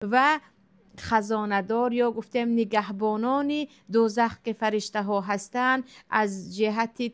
Ва хазонадор ё гуфтем нигаҳбонони дӯзах, ки фариштаҳо ҳастанд, аз ҷиҳати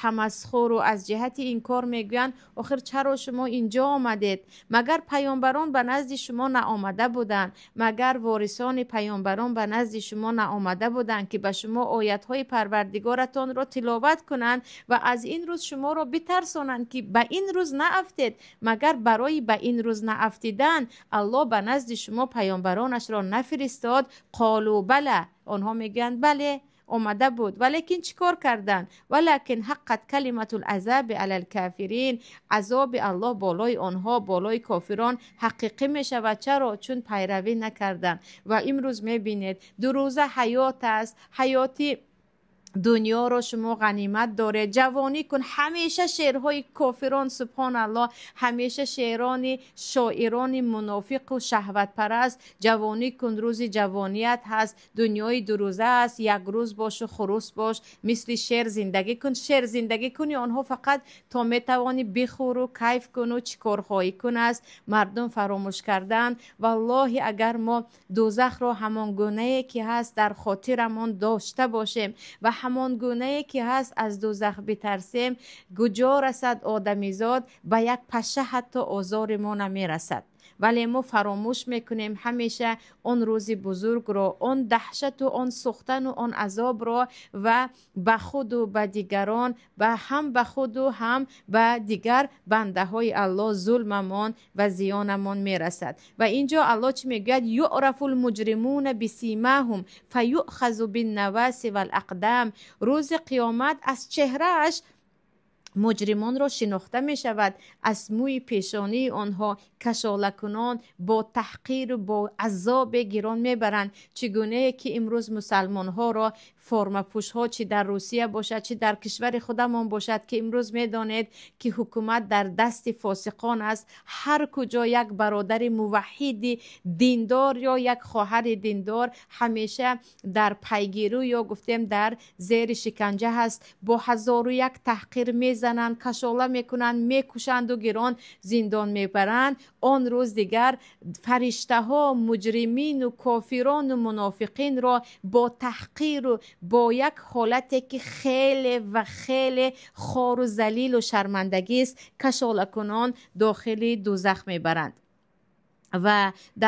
тамасхуру аз ҷиҳати инкор мегӯянд: охир чаро шумо инҷо омадед? Магар паёмбарон ба назди шумо наомада буданд? Магар ворисони паёмбарон ба назди шумо наомада буданд, ки ба шумо оятҳои Парвардигоратонро тиловат кунанд ва аз ин рӯз шуморо битарсонанд, ки ба ин рӯз наафтед? Магар барои ба ин рӯз наафтидан Аллоҳ ба назди шумо паёмбаронашро нафиристод? Қолу бала, онҳо мегӯянд: бале, омада буд. Валекин чӣ кор карданд? Валакин ҳаққат калиматул азаби алал кафирин, азоби Аллоҳ болои онҳо, болои кофирон ҳақиқӣ мешавад. Чаро? Чун пайравӣ накарданд. Ва имрӯз мебинед, дурӯза ҳаёт аст, ҳаёти дунёро шумо ғанимат доред, ҷавонӣ кун. Ҳамеша шеърҳои кофирон, субҳоналлоҳ, ҳамеша шеърони шоирони мунофиқу шаҳватпараст: ҷавонӣ кун, рӯзи ҷавоният ҳаст, дунёи дурӯза аст, як рӯз бошу хурус бош, мисли шер зиндагӣ кун. Шер зиндагӣ куни онҳо фақат то метавонӣ бихӯру кайф куну чӣ кор хоҳӣ кун аст. Мардум фаромӯш карданд. Валлоҳи, агар мо дӯзахро ҳамон гунае ки ҳаст дар хотирамон дошта бошем ва ҳамон гунае ки ҳаст аз дӯзах битарсем, куҷо расад одамизод? Ба як паша ҳатто озори мо намерасад. Вале мо фаромӯш мекунем ҳамеша он рӯзи бузургро, он даҳшату он сӯхтану он азобро, ва ба худу ба дигарон, ба ҳам ба худу ҳам ба дигар бандаҳои Аллоҳ зулмамон ва зиёнамон мерасад. Ва инҷо Аллоҳ чӣ мегӯяд? Юърафу лмуҷримуна бисимаҳум фаюъхазу биннаваси валақдам. Рӯзи қиёмат аз чеҳрааш муҷримонро шинохта мешавад, аз мӯи пешонии онҳо кашолакунон бо таҳқиру бо азобе гирон мебаранд. Чӣ гунае ки имрӯз мусалмонҳоро формапӯшҳо, чӣ дар Русия бошад, чӣ дар кишвари худамон бошад, ки имрӯз медонед, ки ҳукумат дар дасти фосиқон аст, ҳар куҷо як бародари муваҳҳиди диндор ё як хоҳари диндор ҳамеша дар пайгирӣ ё гуфтем дар зери шиканҷа ҳаст, бо ҳазору як таҳқир мезананд, кашола мекунанд, мекушанду гирон зиндон мебаранд. Он рӯз дигар фариштаҳо муҷримину кофирону мунофиқинро бо таҳқиру бо як ҳолате ки хеле ва хеле хору залилу шармандагист, кашолакунон дохили дӯзах мебаранд ва дар